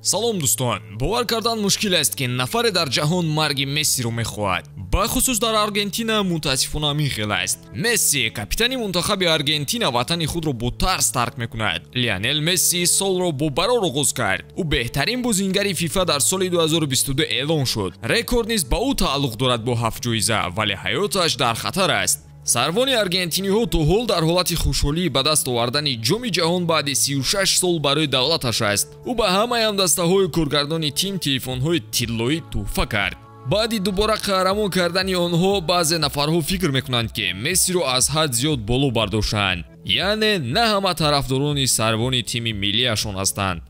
Салом дӯстон, бовар кардан мушкил аст, ки нафаре дар ҷаҳон марги Мессиро мехоҳад. Бахусус дар Аргентина мутаассифона ҳамин хел аст. Месси, капитани мунтахаби Аргентина, ватани худро бо тарс тарк мекунад. Лионел Месси солро бо барор оғоз кард. Ӯ беҳтарин бозингари ФИФА дар соли 2022 эълон шуд. Рекорд низ ба ӯ тааллуқ дорад бо 7 ҷоиза, вале ҳаёташ дар хатар аст. Сарвони аргентиниҳо то ҳол дар ҳолати хушҳолӣ ба даст овардани ҷоми ҷаҳон баъди 36 сол барои давлаташ аст. Ӯ ба ҳамаи ҳамдастаҳои коргардони тим телефонҳои тиллоӣ тӯҳфа кард. Баъди дубора қаҳрамон кардани онҳо баъзе нафарҳо фикр мекунанд, ки Мессиро аз ҳад зиёд боло бардоштаанд, яъне на ҳама тарафдорони сарвони тими миллиашон ҳастанд.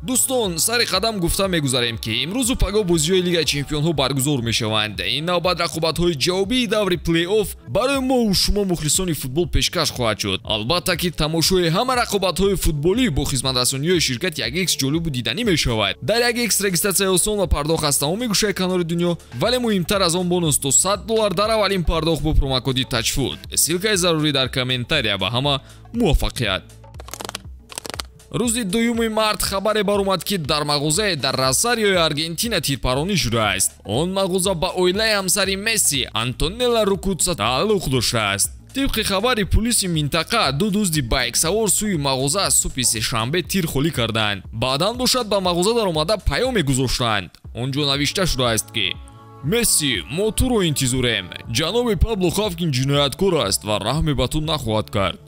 Дӯстон, сари қадам гуфта мегузарем, ки имрӯзу пагоҳ бозиҳои Лигаи чемпионҳо баргузор мешаванд. Ин навбат рақобатҳои ҷавобии даври плей-офф барои мову шумо мухлисони футбол пешкаш хоҳад шуд. Албатта ки тамошои ҳама рақобатҳои футболӣ бо хизматрасониҳои ширкати 1x ҷолибу диданӣ мешавад. Дар 1x регистратсияи осон ва пардохт аз тамоми гӯшаи канори дунё, вале муҳимтар аз он бонус то $100 дар аввалин пардохт бо промокоди TAJFOOT. Ссылкаи зарурӣ дар комментария. Ба ҳама муваффақият. Рӯзи 2 март хабаре баромад, ки дар мағозае дар Росариои Аргентина тирпаронӣ шудааст. Он мағоза ба оилаи ҳамсари Месси Антонела Рукутса тааллуқ доштааст. Тибқи хабари пулиси минтақа, ду дузди байксавор сӯи мағоза аз субҳи сешанбе тир холӣ карданд. Баъдан бошад ба мағоза даромада паёме гузоштанд. Он ҷо навишта шудааст, ки Месси, мо туро интизорем. Ҷаноби Пабло Хавкин ҷинояткор аст ва раҳме ба ту нахоҳад кард.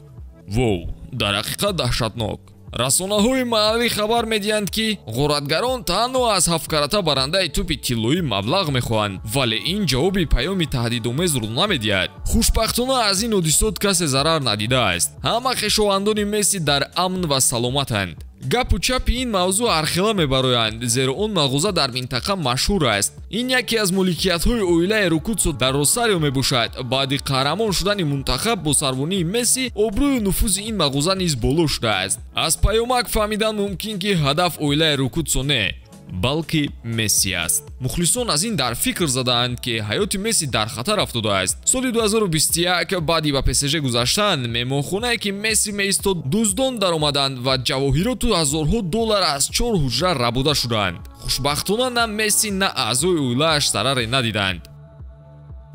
Вов, дар ҳақиқат даҳшатнок. Расонаҳои маҳаллӣ хабар медиҳанд, ки ғоратгарон танҳо аз ҳафткарата барандаи тӯпи тиллоӣ маблағ мехоҳанд, вале ин ҷавоби паёми таҳдидомезро намедиҳад. Хушбахтона аз ин ҳодисот касе зарар надидааст. Ҳама хешовандони Месси дар амн ва саломатанд. Гапу чапи ин мавзӯъ ҳархела мебароянд, зеро он мағоза дар минтақа машҳур аст. Ин яке аз моликиятҳои оилаи Рукутсо дар Росарио мебошад. Баъди қаҳрамон шудани мунтахаб бо сарвонии Месси, обрӯю нуфузи ин мағоза низ боло шудааст. Аз паёмак фаҳмидан мумкин, ки ҳадаф оилаи Рукутсо не, балки Месси аст. Мухлисон аз ин дар фикр задаанд, ки ҳаёти Месси дар хатар афтодааст. Соли 2021 баъди ба ПСЖ гузаштан, меҳмонхонае ки Месси меистод, дуздон даромаданд ва ҷавоҳироту ҳазорҳо доллар аз 4 ҳуҷра рабуда шуданд. Хушбахтона на Месси, на аъзои оилааш зараре надиданд.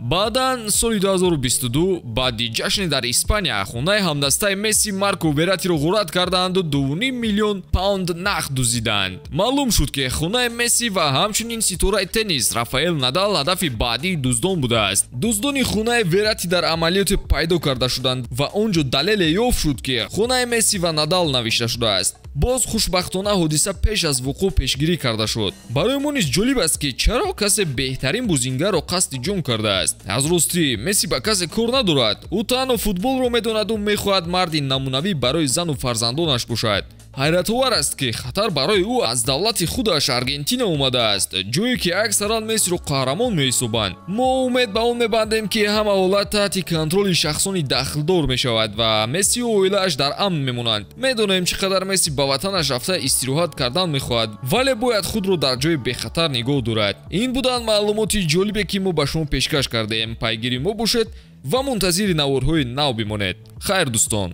Баъдан соли 2022 баъди ҷашне дар Испания хонаи ҳамдастаи Месси Марко Вератиро ғорат кардаанду 2,5 миллион паунд нақд дуздиданд. Маълум шуд, ки хонаи Месси ва ҳамчунин ситораи теннис Рафаэл Надал ҳадафи баъдии дуздон будааст. Дуздони хонаи Верати дар амалиёте пайдо карда шуданд ва он ҷо далеле ёфт шуд, ки хонаи Месси ва Надал навишта шудааст. Боз хушбахтона ҳодиса пеш аз вуқӯъ пешгирӣ карда шуд. Барои мо низ ҷолиб аст, ки чаро касе беҳтарин бозингарро қасди ҷон кардааст. Аз ростӣ Месси ба касе кор надорад. Ӯ танҳо футболро медонаду мехоҳад марди намунавӣ барои зану фарзандонаш бошад. Ҳайратовар аст, ки хатар барои ӯ аз давлати худаш Аргентина омадааст, ҷое ки аксаран Мессиро қаҳрамон меҳисобанд. Мо умед ба он мебандем, ки ҳама ҳолат таҳти контроли шахсони дахлдор мешавад ва Мессиу оилааш дар амн мемонанд. Медонем, чӣ қадар Месси ба ватанаш рафта истироҳат кардан мехоҳад, вале бояд худро дар ҷои бехатар нигоҳ дорад. Ин буданд маълумоти ҷолибе, ки мо ба шумо пешкаш кардем. Пайгири мо бошед ва мунтазири наворҳои нав бимонед. Хайр, дӯстон.